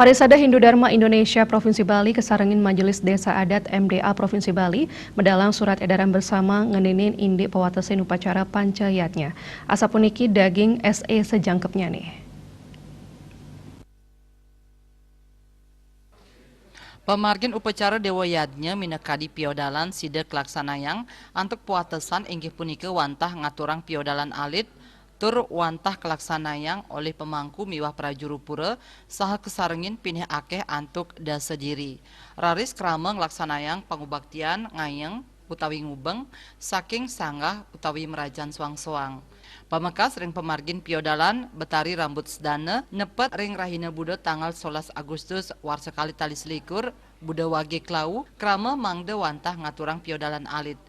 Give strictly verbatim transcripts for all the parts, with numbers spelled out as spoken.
Parisada Hindu Dharma Indonesia Provinsi Bali kasarengin Majelis Desa Adat M D A Provinsi Bali medalang surat edaran bersama ngeninin indik pewatesin upacara Panca Yadnya. Asapuniki daging S E sejangkepnya nih. Pemargin upacara Dewa Yadnya minakadi piodalan sida kalaksanayang antuk pewatesan inggih punika wantah ngaturang piodalan alit, tur wantah kalaksanayang olih pemangku miwah prajuru pura saha kasarengin pinih akeh antuk dasa diri. Raris krama nglaksanayang pangubaktian ngayeng utawi ngubeng saking sanggah utawi merajan soang-soang. Pamekas ring pamargin piodalan Betari Rambut Sedana nepet ring rahina Buda tanggal solas Agustus warsa kalih tali selikur, Buda Wage Klawu, krama mangda wantah ngaturang piodalan alit.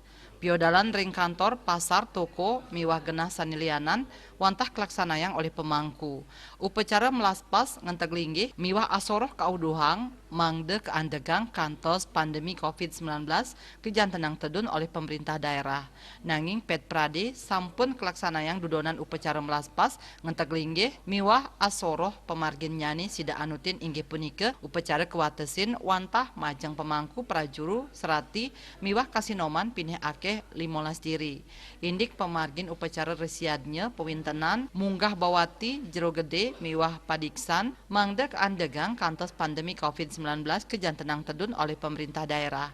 Piodalan ring kantor, pasar, toko, miwah genah sane lianan wantah kalaksanayang olih pemangku. Upacara melaspas ngenteg linggih miwah asoroh kauduhang mangda kaandegang kantos pandemi covid sembilan belas kajantenang tedun olih pemerintah daerah. Nanging ped prade sampun kalaksanayang dudonan upacara melaspas ngenteg linggih miwah asoroh pamarginnyane sida anutin inggih punika upacara kawatesin wantah majeng pemangku, prajuru, serati, miwah kasinoman pinih akeh limolas diri. Indik pamargin upacara Resi Yadnya pawintenan munggah bawati, jero gede, miwah padiksan mangda kaandegang kantos pandemi covid sembilan belas kajantenang tedun olih pemerintah daerah.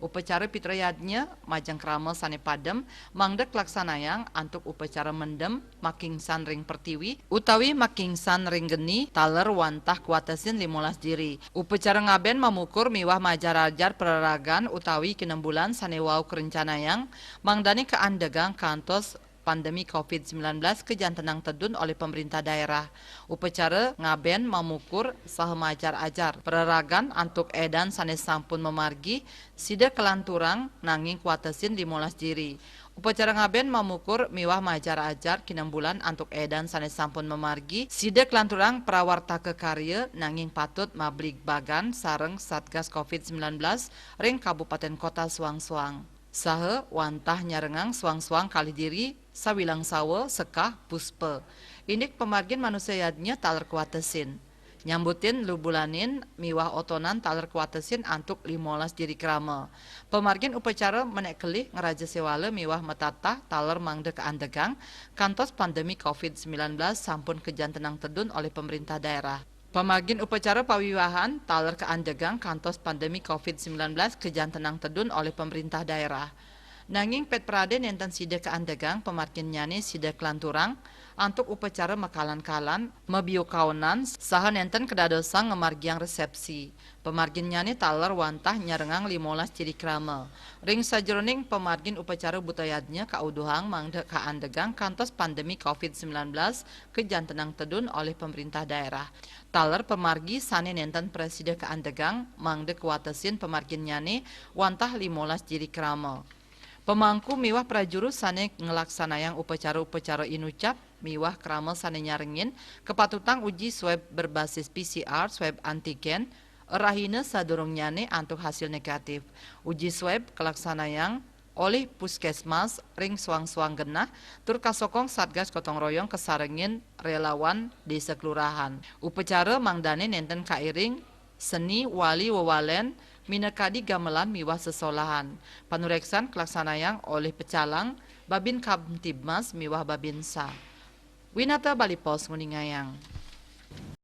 Upacara Pitra Yadnya majeng krama sane padem mangda kalaksanayang antuk upacara mendem makingsan ring pertiwi utawi makingsan ring geni taler wantah kawatesin limolas diri. Upacara ngaben mamukur miwah majar-ajar praragan utawi kinembulan sane wau karencanayang mangdane kaandegang kantos pandemi covid sembilan belas kajantenang tedun olih pemerintah daerah. Upacara ngaben mamukur saha majar-ajar praragan antuk edan sane sampun mamargi sida kalanturang nanging kawatesin limolas diri. Upacara ngaben mamukur miwah majar-ajar kinembulan antuk edan sane sampun mamargi sida kalanturang prawartaka karya nanging patut mabligbagan sareng Satgas covid sembilan belas ring kabupaten kota soang-soang. Saha wantah nyarengang soang-soang kalih diri sawilang sawa, sekah, puspa. Indik pamargin manusa yadnya taler kawatesin. Nyambutin lubulanin miwah otonan taler kawatesin antuk limolas diri krama. Pamargin upacara menek kelih ngraja sewala miwah matatah taler mangda kaandegang kantos pandemi covid sembilan belas sampun kajantenang tedun olih pemerintah daerah. Pamargin upacara pawiwahan taler kaandegang kantos pandemi covid sembilan belas kajantenang tedun olih pemerintah daerah. Nanging ped prade nenten sida kaandegang pamarginnyane sida kalanturang antuk upacara makalan-kalan, mabiukaonan, saha nenten kadadosang ngamargiang resepsi. Pamarginnyane taler wantah nyarengang limolas ciri krama. Ring sajeroning pamargin upacara buta yadnya kauduhang mangda kaandegang kantos pandemi covid sembilan belas kajantenang tedun olih pemerintah daerah. Taler pamargi sane nenten prasida kaandegang mangda kawatesin pamarginnyane wantah limolas ciri krama. Pemangku miwah prajuru sane nglaksanayang upacara-upacara inucap miwah krama sane nyarengin kapatutang uji swab berbasis P C R, swab antigen, rahina sadurungnyane antuk hasil negatif. Uji swab kalaksanayang olih puskesmas ring soang-soang genah tur kasokong Satgas Gotong Royong kasarengin relawan desa kelurahan. Upacara mangdane nenten kairing seni wali wewalen minakadi gamelan miwah sesolahan. Panureksan kalaksanayang olih pecalang, Babin Kamtibmas miwah Babinsa. Winata Bali Post nguningayang.